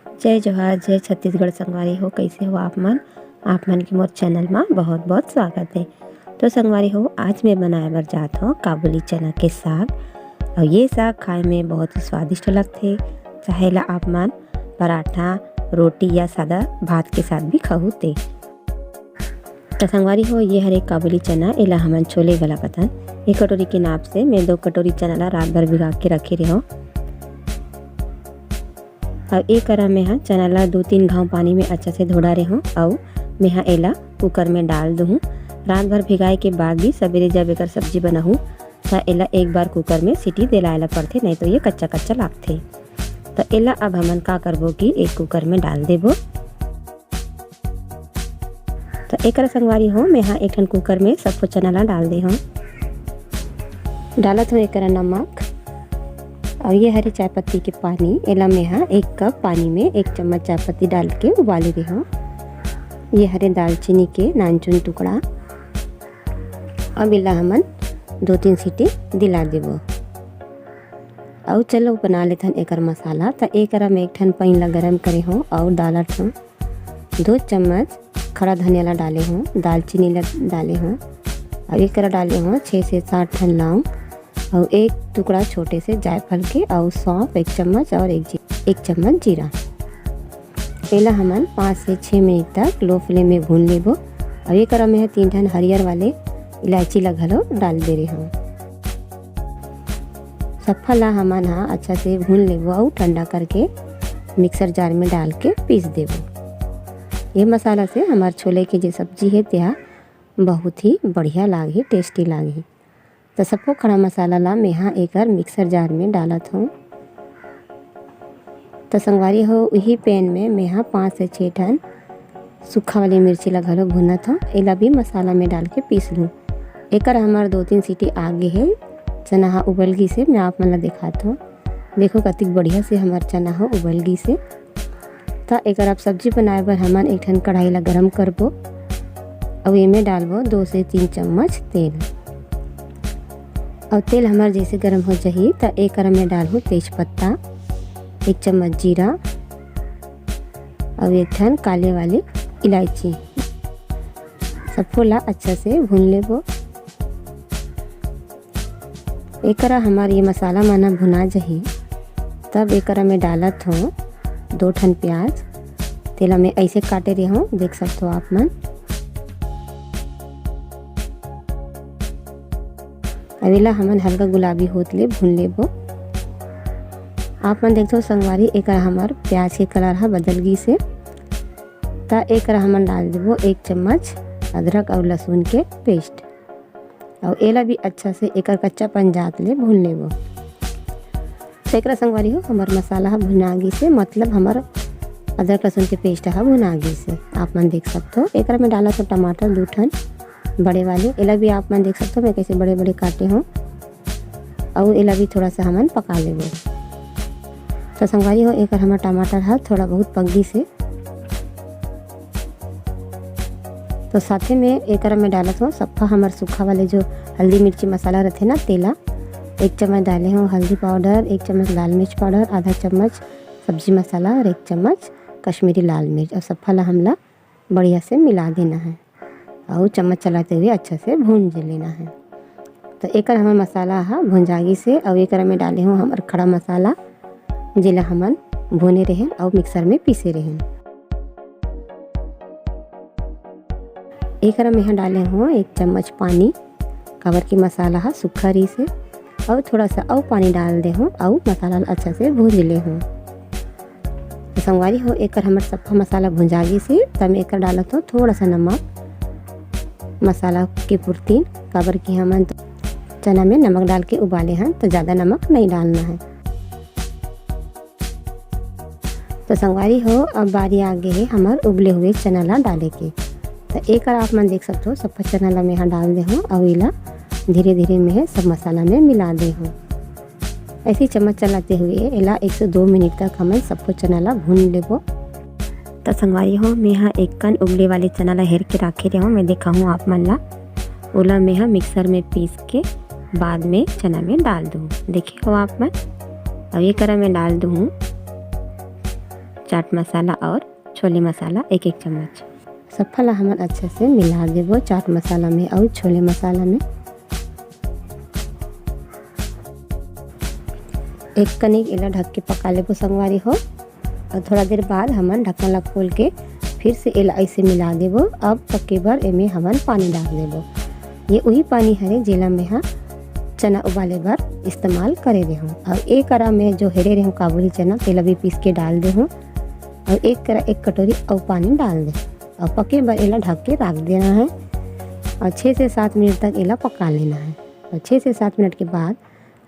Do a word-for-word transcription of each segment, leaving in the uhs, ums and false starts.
जय जोहार, जय छत्तीसगढ़ संगवारी हो। कइसे हो आप मन? आप मन के मोर चैनल मा बहुत-बहुत स्वागत हे। तो संगवारी हो, आज मैं बनाए बर जात हौं काबुली चना के साग। अउ ये साग खाए में बहुत ही स्वादिष्ट लगथे, चाहे ला आप मन पराठा, रोटी या सादा भात के साथ भी खाहू ते। त संगवारी हो, ये हरे काबुली चना, एला हमन छोले घला कथन। एक कटोरी के नाप से मैं दो कटोरी चना ला रात भर भिगा के रखे रेहेंव। अउ ए करा मेंहा चना ला दू तीन घांव पानी में अच्छा से धो डारे हौं अउ मेंहा एला कुकर में डाल दूहूं। रात भर भिगाए के बाद भी सबेरे जब एकर सब्जी बनाहूं, त एला एक बार कुकर में सीटी दिलाए ला पड़थे, नहीं तो ये कच्चा कच्चा लागथे। त एला अब हमन का करबो कि एक कुकर में डाल देबो। त एकरा संगवारी हो, मेंहा एक ठन कुकर में सबो चना ला डाल दे हौं। डालत हौं एकरा नमक अउ ये हरे चाय पत्ती के पानी। एला मेंहा एक कप पानी में एक चम्मच चाय पत्ती डाल के उबाले दे हौं। ये हरे दालचीनी के नानचुन टुकड़ा। अब एला हमन दो तीन सीटी दिला देबो। अउ चलो बना लेथन एकर मसाला। त एकरा में एक ठन पैन ला गरम करे हौं अउ डालत हौं दो चम्मच खड़ा धनिया ला डाले हौं, दालचीनी ला डाले हौं, अउ एकरा डाले हौं छः से सात ठन लौंग, अउ एक टुकड़ा छोटे से जायफल के, अउ सौंफ एक चम्मच, अउ एक जी-, एक चम्मच जीरा। एला हमन पाँच से छः मिनट तक low flame में भून लेबो। अउ एकरा में तीन ठन हरियर वाले इलायची ला घलो डाल दे रहे हौं। सफा ला हमन हा अच्छा से भून लेबो अउ ठंडा करके मिक्सर जार में डाल के पीस देबो। ये मसाला से हमार छोले के जे सब्जी हे तेहा बहुत ही बढ़िया लागही, tasty लागही। त सबो खड़ा मसाला ला मेहा एकर मिक्सर जार में डालत हौं। त संगवारी हो, उही पैन में मेहा पाँच से छः ठन सूखा वाली मिर्ची ला घलो भूनत हौं। एला भी मसाला में डाल के पीस लूँ। एकर हमर दो तीन सीटी आ गे हे। चना हा उबल गिस हे, मैं आप मन ला देखात हौं। देखो कतिक बढ़िया से हमर चना हा उबल गिस हे। त एकर अब सब्जी बनाए बर हमन एक ठन कढ़ाई ला गरम करबो, अउ एमे डालबो दो से तीन चम्मच तेल। अउ तेल हमर जैसे गरम हो जाही, त एकर में डालहूँ तेज पत्ता, एक चम्मच जीरा, अउ एक ठन काले वाली इलायची। सबो ला अच्छा से भून लेबो। एकरा हमर ये मसाला मन ह भुना जही, तब एकरा में डालत हौं दो ठन प्याज। तेला मैं ऐसे काटे रहे हौं, देख सकत हो आप मन। अब एला हमन हल्का गुलाबी होत ले भून लेबो। आप मन देखथो संगवारी, एकरा हमर प्याज के कलर ह बदल गिस हे। त एकरा हमन डाल देबो एक चम्मच अदरक अउ लहसुन के पेस्ट, अउ एला भी अच्छा से एकर कच्चापन जात ले भून लेबो। त एकरा संगवारी हो, हमर मसाला ह भुना गिस हे, मतलब हमर अदरक लहसुन के पेस्ट ह भुना गिस हे। आप मन देख सकथो, एकरा में डालत हौं टमाटर दू ठन बड़े वाले, एला भी आप मन देख सकथो, मैं कैसे बड़े बड़े काटे हौं। अउ एला भी थोड़ा सा हमन पका लेबो। त संगवारी हो, एकर हमर टमाटर ह थोड़ा बहुत पक गिस हे। तो साथे में एकर में डालत हौं सफ्फा हमर सूखा वाले जो हल्दी मिर्ची मसाला रथे ना, तेला एक चम्मच डाले हौं हल्दी पाउडर, एक चम्मच लाल मिर्च पाउडर, आधा चम्मच सब्जी मसाला अउ एक चम्मच कश्मीरी लाल मिर्च, अउ सफ्फा ला हमला बढ़िया से मिला देना हे अउ चम्मच चलाते हुए अच्छा से भूंज लेना हे। त एकर हमर मसाला ह भुंजा गिस हे अउ एकर में डाले हौं हमर खड़ा मसाला, जेला हमन भुने रहेन अउ मिक्सर में पीसे रहेन। एकर में ह डाले हौं एक चम्मच पानी, काबर कि मसाला ह सूखा रहिस हे। अउ थोड़ा सा अउ पानी डाल दे हौं अउ मसाला ला अच्छा से भूंज ले हौं। त संगवारी हो, एकर हमर सफ्फा मसाला भुंजा गिस हे, त मैं एकर डालत हौं थोड़ा सा नमक, मसाला के पुरतिन, काबर कि हमन तो चना में नमक डाल के उबाले हन, त ज्यादा नमक नहीं डालना हे। त संगवारी हो, अब बारी आ गे हे हमर उबले हुए चना ला डाले के। त एकर आप मन देख सकथो, सफ्फा चना ला मैं हा डाल दे हौं अउ एला धीरे-धीरे मैं सब मसाला में मिला दे हौं। ऐसे ही चम्मच चलाते हुए एला एक से दो मिनट तक हमन सफ्फा चना ला भून लेबो। त संगवारी हो, मैं हा एक कन उबले वाले चना ला हेर के राखे रहे हौं, मैं देखाहूँ आप मन ला। ओला मैं हा मिक्सर में पीस के बाद में चना में डाल दूँ। देखे हो आप मन, अब एकरा में डाल दूँ चाट मसाला और छोले मसाला एक एक चम्मच। सफा ला हमन अच्छा से मिला देबो चाट मसाला में और छोले मसाला में। एक कनिक एला ढक के पका लेबो संगवारी हो। और थोड़ा देर बाद हमन ढक्कन ला खोल के फिर से एला ऐसे मिला देबो। अब पके बर एमे हमन पानी डाल देबो। ये उही पानी हरे जेला मैं ह चना उबाले बर इस्तेमाल करे रेहूँ। और ए करा में जो हेरे रेहूँ काबुली चना, तेला भी पीस के डाल देहूँ। और एक करा एक कटोरी अउ पानी डाल दे और पके बर एला ढक के रख देना है। और छः से सात मिनट तक एला पका लेना है। और छः से सात मिनट के बाद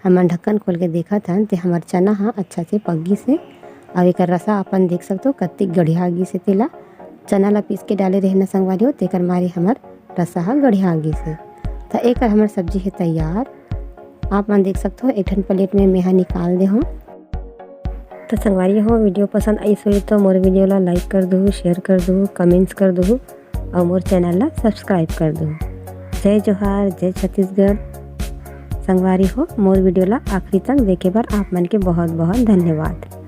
हमन ढक्कन खोल के देखत हन, ते हमर चना ह अच्छा से पक गिस हे। और एकर रसा अपन देख सकथो, कतिक गढ़िया गिस हे तेला। चना ला पीस के डाले रहे न संगवारी हो, तेकर मारे हमर रसा ह गढ़िया गिस हे। त एकर हमर सब्जी हे तैयार। आप मन देख सकथो, एक ठन प्लेट में मेहा निकाल दे हूँ। तो संगवारी हो, वीडियो पसंद आइस होही तो मोर वीडियो ला लाइक कर दू, शेयर कर दू, कमेंट्स कर दू और मोर चैनल ला सब्सक्राइब कर दू। जय जोहार, जय छत्तीसगढ़। संगवारी हो, मोर वीडियो ला आखिरी तक देखे बर आप मन के बहुत बहुत धन्यवाद।